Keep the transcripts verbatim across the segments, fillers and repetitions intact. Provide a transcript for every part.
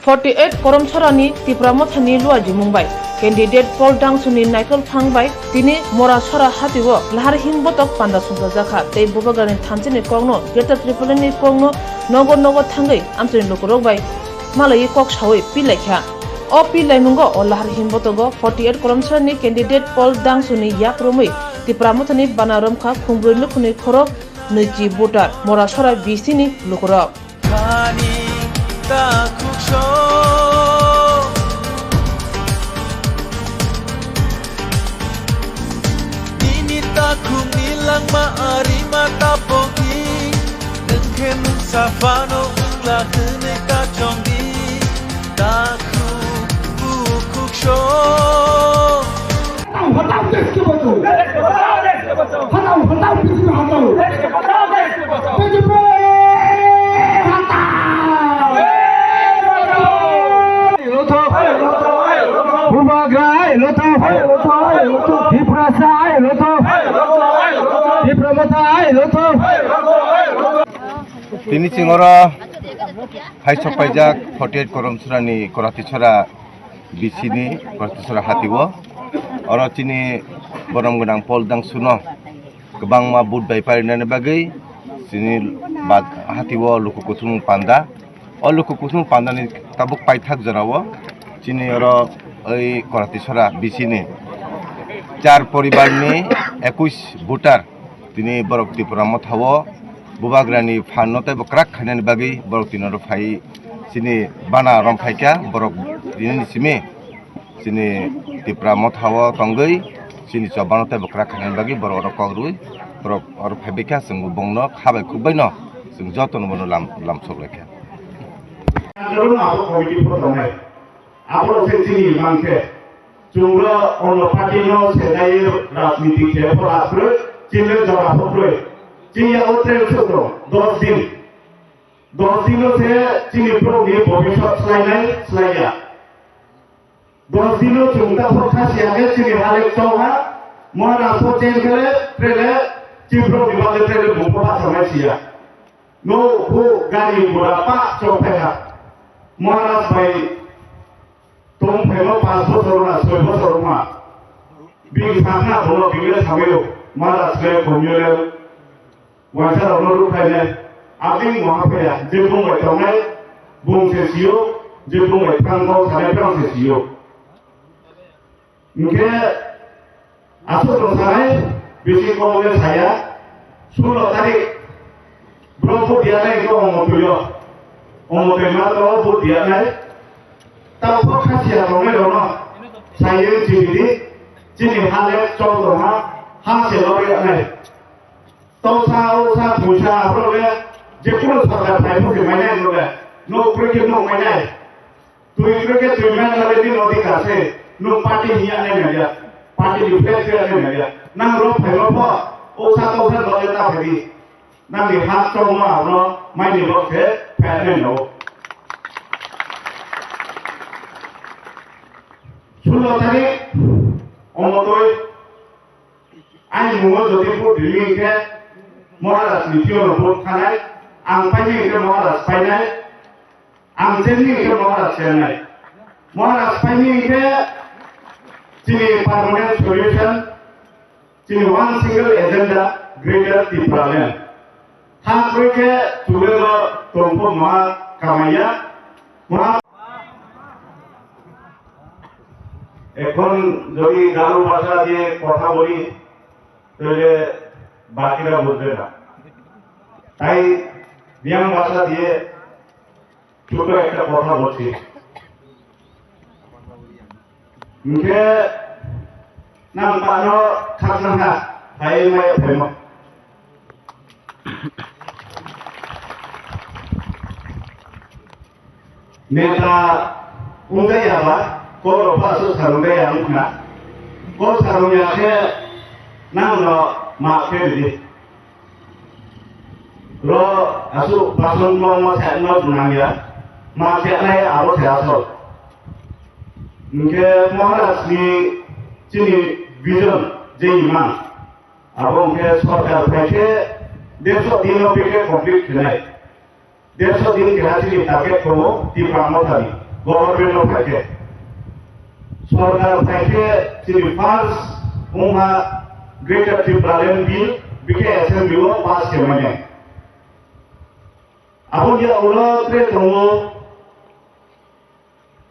Forty eight Koromsorani Tipra Mothani luajimung bai candidate Paul Dangsuni naikolphang bai tini Morasora hatio lahar himbotok panda songchajakha tei Bubagrani thanchini kokno Greater Tipralandni kokno nogo nogo thangwi amchaini lukurok bai malaiwi kok sawi pilaikha. O pilaimungo o lahar himbotogo forty eight Koromsorani candidate Paul Dangsuni yakrumwi Tipra Mothani bana romkha khumbrwi nukhungni khorok nwichi voter Morasora B C ni lukurok. Thani takhuk so. Nini takhukni langma arima tapoki. Nwng khe mungsa phano wngla hwnwi kachongdi. Takhuk bukhuk so. Hatao, hatao, desh ke bachao. Hatao, hatao, prithibi hatao. Prithibi hatao. Bubagra hai lotho. Tiprasa hai lotho. Tipra Motha hai lotho. Tini chingoro hai sok paijak forty eight Koromsorani Koratisora B C ni Koratisora hatio. Oro chini borom gwnang Paul Dangsuno kwbangma vote bai parinani bagwi chini bad-, hatio luku kuthumung panda. O luku kuthumung pandani tabuk paithak jorao chini oro oi Koratisora B C ni char poribarni ekush voter. Tini borok Tipra Mothao Bubagrani phanno tei bo kwrak khainani bagwi borok tini oro phai chini bana rom phaikha borok tini simi chini Tipra Mothao tongwi chini chobano tei bo kwrak khainani bagwi borok oro kok rwi borok oro phaibaikha chwng bongno kha bai khuk baino chwng jotono bono lam lam sok laikha. Abo se chini mangkhe. Chwngno ono party no selai rajniti khe pho asrwi, chini jora pho krwi. Chini yago train sukro, dos din. Dos din no se chini borokni bobiswt swlainai, swlaiya. Dos din no chwng ta pho khasiya khe chini halek chongha, Maharaj pho change khe le, trele, chini borokni bagwi trele bumpo bachanai siya. No pho gari gura pa chong phaiha. Maharaj bai Tong phaima panch bochor wngna, soi bochor wngma. Bini sakna bono bini le samaio, Maharaj le, Komio le, waisa rokno rukhlai le, abini moha phaiya, je bung bai tongnai, bung se sio, je bung bai thang kok sanai phano se sio. Hinkhe aswk rwngsanai bisi kok le saya, sulo tarik bro vote diyanai khe omo tuio, omo twi ma to vote diyanai, tamo kha siya tongnai rokno sai chini di, chini ha le chol tongma, ha se lobwi yanai. Toksa, oksa, phuisa, aphuru le, je kunu sarkar phai phusi mainai no le, no kwrwi khe no mainai. Twi kwrwi khe twi man le nini odhikar se, no party hiya nai nai ya, party ni flag hiya nai nai ya. Nang rok phai rok pho, oksa toksa no le ta phai di. Nang ni hak chongma no mai ni rok se phai nai no. Sulo tarik, omo twi, Ani mungo jodi vote rili hinkhe Maharaj ni twiyo no vote khanai, ang paini hinkhe Maharaj painai, ang chenni hinkhe Maharaj chennai. Maharaj paini hinkhe chini permanent solution, chini one single agenda, Greater Tipraland. Thank you khe tubelo tongpho maha kamaiya, maha এখন যদি গারো ভাষা দিয়ে কথা বলি, তাহলে বাকিরা বুঝবে না। তাই মিয়াং ভাষা দিয়ে ছোট একটা কথা বলছি। Hingke nang bano khaknang ha, hai mai phaimo. Neta wngya ba, kok rok pha aswk sa rwngya wngkha. Kok sa rwngya khe nangno ma khe ridi. Ro asuk bason no ma sa no nang ya. Ma sa na ya abo sa asol. Hingke Maharaj ni chini vision je imang. Abo hingke sorkar phaikhe dersho din no bikhe complete khenai. Dersho din keha chini target tongo Tipra Motha ni government no phaikhe. Sorkar phaikhe chini first wngha Greater Tipraland Bill bikhe assembly o pass khe manya. Abo ya ulo tre tongo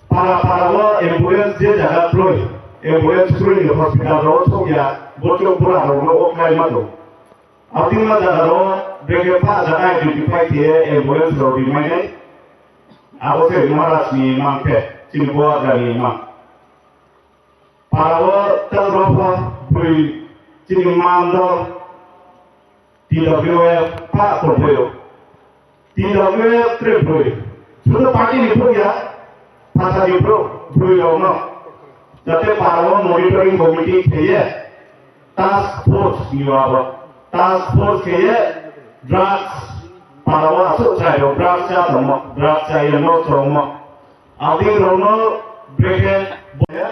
para para o ambulance je jaga kroi, ambulance kroi ni hospital ro sok ya, bochok bura ro no o klai ma do. Abding ma jaga ro breke pa jaga identify khe ambulance ro ri mai nai. Abo se Maharaj ni mang khe, chini bo jaga ni mang. Para o tal ro pha bui chini mang do. T W F pa tongphaio. T W F tre bwrwi. Sudu party ni bwrwi ya, phatar ni bwrwi, bwrwi rok no. Jate para o monitoring committee kheye, task force ni abo. Task force kheye, drugs, para o asuk chai rok drugs cha tongmo, drugs cha ye no tongmo. Abdi rok no breke boya.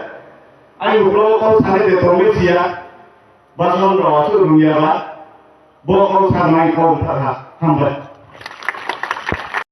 Ai ulo kau sare de tongme siya. Bason rok asuk rungya ba. Bo kau sanai kau thakha. Hambai.